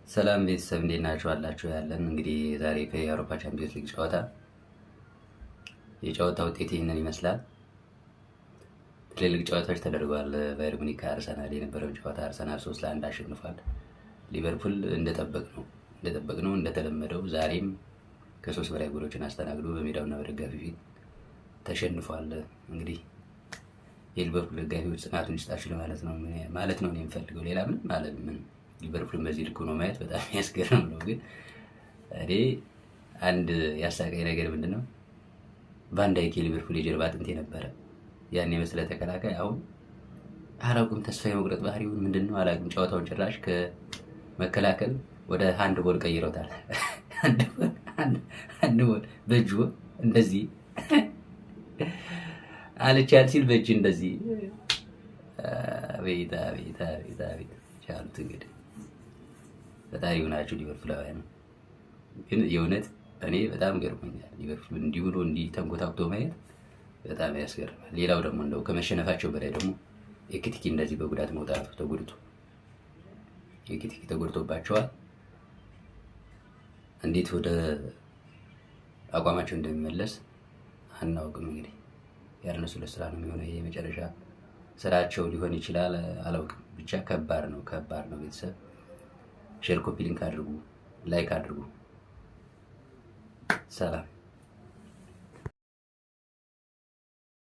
ሰላም ቤተሰብ፣ እንዴት ናችሁ? አላችሁ ያለን እንግዲህ ዛሬ ከየአውሮፓ ቻምፒዮንስ ሊግ ጨዋታ የጨዋታ ውጤት ይህንን ይመስላል። ትልልቅ ጨዋታዎች ተደርገዋል። ባየር ሙኒክ ከአርሰናል የነበረውን ጨዋታ አርሰናል 3-1 አሸንፏል። ሊቨርፑል እንደጠበቅ ነው እንደተለመደው ዛሬም ከ3 በላይ ጎሎችን አስተናግዶ በሜዳውና በደጋፊ ፊት ተሸንፏል። እንግዲህ የሊቨርፑል ደጋፊዎች ጽናቱን ይስጣችሁ ማለት ነው የምፈልገው። ሌላ ምንም ማለት ምንም ሊቨርፑልን በዚህ ልክ ሆኖ ማየት በጣም የሚያስገርም ነው። ግን እኔ አንድ ያሳቀኝ ነገር ምንድን ነው? ቫንዳይክ የሊቨርፑል የጀርባ አጥንት የነበረ ያን የመሰለ ተከላካይ አሁን አላውቅም፣ ተስፋ የመቁረጥ ባህሪውን ምንድን ነው አላውቅም። ጨዋታውን ጭራሽ ከመከላከል ወደ handball ቀይረውታል። Handball በእጁ እንደዚህ አልቻል ሲል በእጅ እንደዚህ፣ አቤት አቤት አቤት አቤት፣ ቻሉት። እንግዲህ ፈጣሪ ይሁናችሁ ሊቨርፑላውያን። ግን የእውነት እኔ በጣም ገርሞኛል። ሊቨርፑል እንዲህ ብሎ እንዲህ ተንኮታኩቶ ማየት በጣም ያስገርማል። ሌላው ደግሞ እንደው ከመሸነፋቸው በላይ ደግሞ ኤኪቲኪ እንደዚህ በጉዳት መውጣቱ፣ ተጎድቶ፣ ኤኪቲኪ ተጎድቶባቸዋል። እንዴት ወደ አቋማቸው እንደሚመለስ አናውቅም። እንግዲህ የአርነ ስሎት ስራ ነው የሚሆነው። ይሄ የመጨረሻ ስራቸው ሊሆን ይችላል፣ አላውቅም። ብቻ ከባድ ነው፣ ከባድ ነው። ቤተሰብ share፣ copy link አድርጉ፣ like አድርጉ። ሰላም።